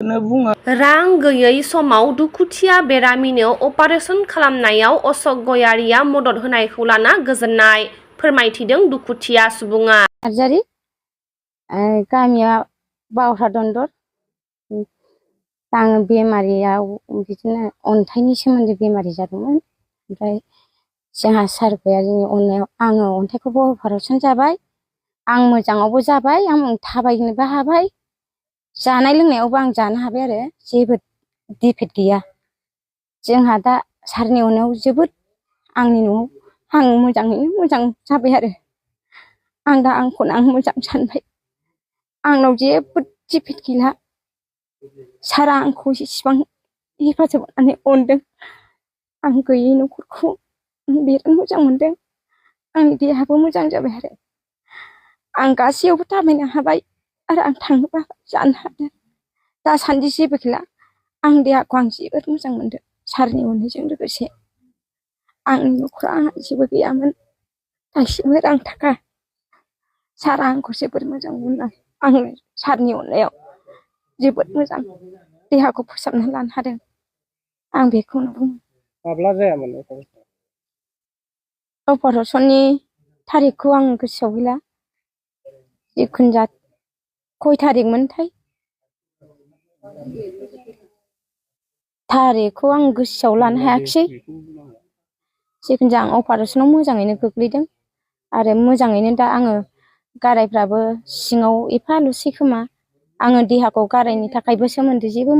बेखौनो बुङो। रां गैयै समाव दुखुथिया बेरामिनो अपारेशन खालामनायाव अशक गयारिया मदद होनायखौ लाना गोजोननाय फोरमायथिदों दुखुथिया सुबुङा। नार्जारि गामिया बावहा दन्दर। आं बेमारियाव बिदिनो अन्थाइनि सोमोन्दै बेमारि जादोंमोन। ओमफ्राय जोंहा सार गयारिनि अननायाव आङो अन्थाइखौबो अपारेशन जाबाय। आं मोजाङावबो जाबाय, आं थाबायनोबो हाबाय, जानाय लोंनायावबो आं जानो हाबाय आरो जेबो दिफेक्ट गैया। जोंहा दा सारनि अननायाव जोबोद आंनि न'आव आं मोजाङैनो मोजां जाबाय आरो आं दा आंखौनो आं मोजां सानबाय। आंनाव जेबो दिफेक्ट गैला। सारा आंखौ इसिबां हेफाजाब होनानै अनदों। आं गैयै न'खरखौ बिराद मोजां मोनदों। आंनि देहायाबो मोजां जाबाय आरो आं गासैयावबो थाबायनो हाबाय आरो आं थांनोबो जानो हादों। दासान्दि जेबो गैला। आं देहाखौ आं जोबोद मोजां मोनदों सारनि अननायजों लोगोसे। आंनि न'खराव आंहा जेबो गैयामोन, गासिबो रां थाखा। सारा आंखौ जोबोद मोजां मोनो। आङो सारनि अननायाव जोबोद मोजां देहाखौ फोसाबना लानो हादों। आं बेखौनो बुङो। माब्ला जायामोन अपारेशननि थारिखखौ आं गोसोआव गैला। जिखुनु जा खय थारिखमोनथाय थारिखखौ आं गोसोआव लानो हायाखिसै। जिखुनु जा आं अपारेशनाव मोजाङैनो गोग्लैदों आरो मोजाङैनो दा आङो गारायफ्राबो सिङाव एफाल'सै खोमा। आङो देहाखौ गारायनि थाखायबो सोमोन्दो जेबो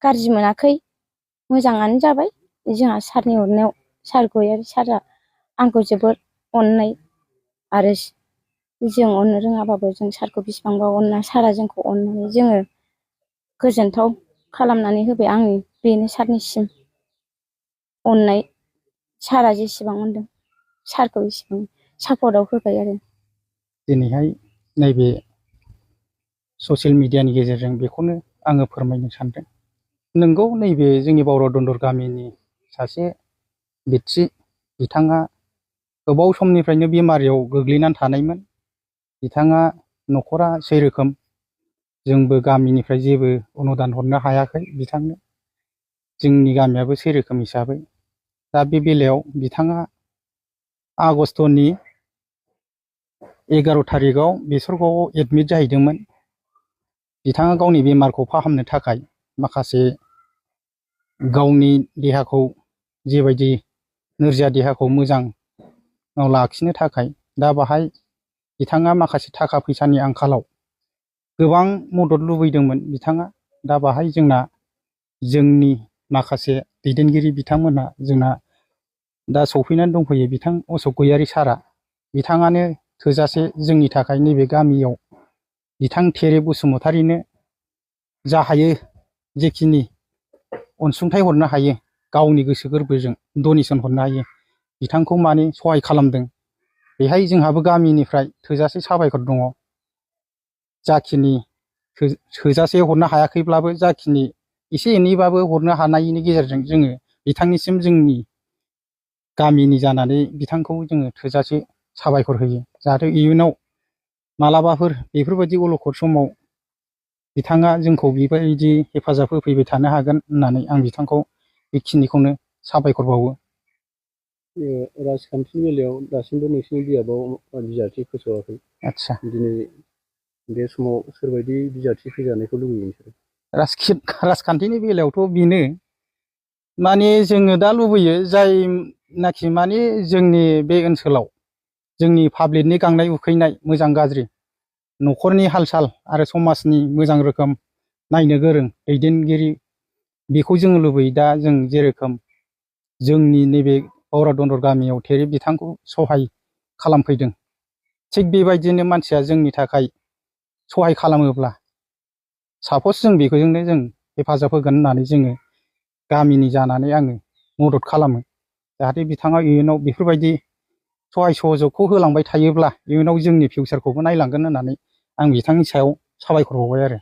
गाज्रि मोनाखै, मोजाङानो जाबाय। जोंहा सारनि अननायाव सार गयारि सारआ आंखौ जोबोद अननाय आरो जों अननो रोङाबाबो जों सारखौ बिसिबांबा अनना सारा जोंखौ अननानै जोङो गोजोनथाव खालामनानै होबाय। आंनि बेनो सारनिसिम अननाय। सारा जेसेबां अनदों सारखौ एसेबां सापर्टआव होबाय आरो। दिनैहाय नैबे ससियेल मिडियानि गेजेरजों बेखौनो आङो फोरमायनो सानदों। नोंगौ नैबे जोंनि बावरा दन्दर गामिनि सासे बेक्ति, बिथाङा गोबाव समनिफ्रायनो बेमारियाव गोग्लैनानै थानायमोन। बिथाङा न'खरा सेरोखोम, जोंबो गामिनिफ्राय जेबो अनुदान हरनो हायाखै बिथांनो। जोंनि गामियाबो सेरोखोम हिसाबै दा बे बेलायाव बिथाङा आगष्टनि 11 थारिखआव बेसरगावआव एडमिट जाहैदोंमोन। बिथाङा गावनि बेमारखौ फाहामनो थाखाय माखासे गावनि देहाखौ जेबायदि नोरजिया देहाखौ मोजाङाव लाखिनो थाखाय दा बाहाय बिथाङा माखासे थाखा फैसानि आंखालाव गोबां मदद लुबैदोंमोन बिथाङा। दा बाहाय जोंनि माखासे दैदेनगिरि बिथांमोनहा जोंना दा सफैनानै दंफैयो। बिथां अशक गयारि सारआ बिथाङानो थोजासे जोंनि थाखाय नैबे गामियाव बिथां थेरे बसुमतारिनो जा हायो जेखिनि अनसुंथाइ हरनो हायो, गावनि गोसो गोरबोजों डनेसन हरनो हायो, बिथांखौ माने सहाय खालामदों। बेहाय जोंहाबो गामिनिफ्राय थोजासे साबायखर दङ। जाखिनि थोजासे हरनो हायाखैब्लाबो जाखिनि एसे एनैबाबो हरनो हानायनि गेजेरजों जोङो बिथांनिसिम जोंनि गामिनि जानानै बिथांखौ जोङो थोजासे साबायखर होयो। जाहाथे इयुनाव मालाबाफोर बेफोरबायदि अलखद समाव बिथाङा जोंखौ बेबायदि हेफाजाब होफैबाय थानो हागोन होननानै आं बिथांखौ बेखिनिखौनो साबायखर बावो। राजखान्थिनि बेलायाव दासिमबो नोंसिनि बिजाबाव बिजाथि फोसावाखै। आदसा, दिनै बे समाव सोरबायदि बिजाथि फैजानायखौ लुबैयो नोंसोरो? राजखान्थिनि बेलायावथ' बेनो माने जोङो दा लुबैयो जायनाखि माने जोंनि बे ओनसोलाव जोंनि पाब्लिकनि गांनाय उखैनाय, मोजां गाज्रि न'खरनि हाल साल आरो समाजनि मोजां रोखोम नायनो गोरों दैदेनगिरि, बेखौ जोङो लुबैयो। दा जों जेरोखोम जोंनि नैबे बावरा दन्दर गामियाव थेरे बिथांखौ सहाय खालामफैदों, थिग बेबायदिनो मानसिया जोंनि थाखाय सहाय खालामोब्ला सापस जों बेखौजोंनो जों हेफाजाब होगोन होननानै जोङो गामिनि जानानै आङो मदद खालामो। जाहाथे बिथाङा इयुनाव बेफोरबायदि सहाय सहजखौ होलांबाय थायोब्ला इयुनाव जोंनि फिउचारखौबो नायलांगोन होननानै आं बिथांनि सायाव साबायखर बावबाय आरो।